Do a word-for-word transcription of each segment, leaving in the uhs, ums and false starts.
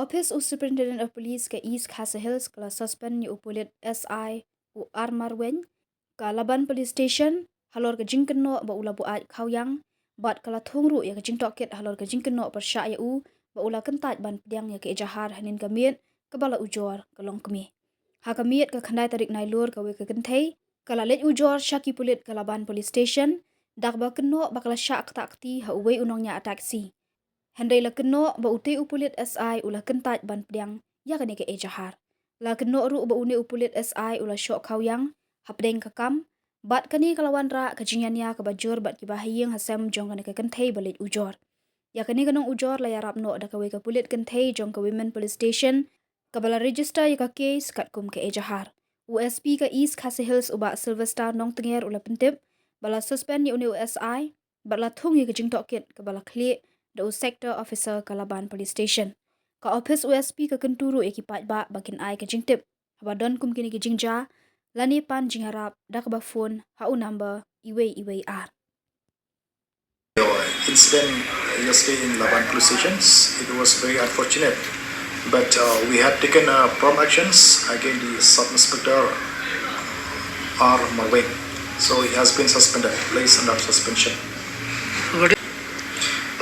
Office u Superintendent of Police ka East Khasi Hills ka la suspend ïa u pulit S I u Armar Weng ka Laban Police Station halor ka jingkynnoh ba u la buaid khawiang bad ka la thung ruh ïa ka jingtohkit halor ka jingkynnoh pyrshah ïa u ba u la kyntait ban pdiang ïa ka ejahar hynnin ka miet kaba la ujor ka longkmie. Ha ka miet ka khyndai tarik Nailur kawei ka kynthei ka la leit ujor sha ki pulit ka Laban Police Station da kaba kynnoh ba ka la shah ktah kti ha uwei u nongñiah taxi. Hynrei la kynnoh ba utei u pulit S I u la kyntait ban pdiang ïa kane ka ejahar. La kynnoh ruh ba une u pulit S I u la shoh khawiang hapdeng ka kam bad kane ka la wanrah ka jingïania kaba jur bad kiba ha ïing ha sem jong kane ka kynthei ba leit ujor. Ïa kane ka nongujor la ïarap noh da kawei ka pulit kynthei jong ka Women Police Station kaba la register ïa ka case katkum ka ejahar. U S P ka East Khasi Hills u Bah Sylvester Nongtnger u la pyntip ba la suspend ïa une u S I bad la thung ïa ka jingtohkit kaba la khlieh da u Sector Officer ka Laban Police Station. Ka office u S P ka kyntu ruh ïa ki paidbah ba kin ai ka jingtip haba don kum kine ki jingjia lane pan jingïarap da kaba phone ha u number iwei iwei ar. Incident yesterday in Laban police stations, it was very unfortunate. But uh, we had taken uh, prompt actions against the Sub Inspector R Marweng. So he has been suspended, placed under suspension.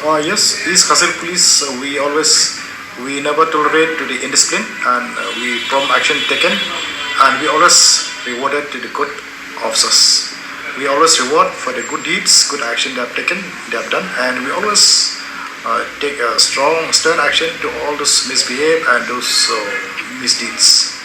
Uh, yes, East Khasi Hills Police, uh, we always, we never tolerate to the indiscipline, and uh, we prompt action taken, and we always rewarded to the good officers. We always reward for the good deeds, good action they have taken, they have done, and we always uh, take a strong, stern action to all those misbehave and those uh, misdeeds.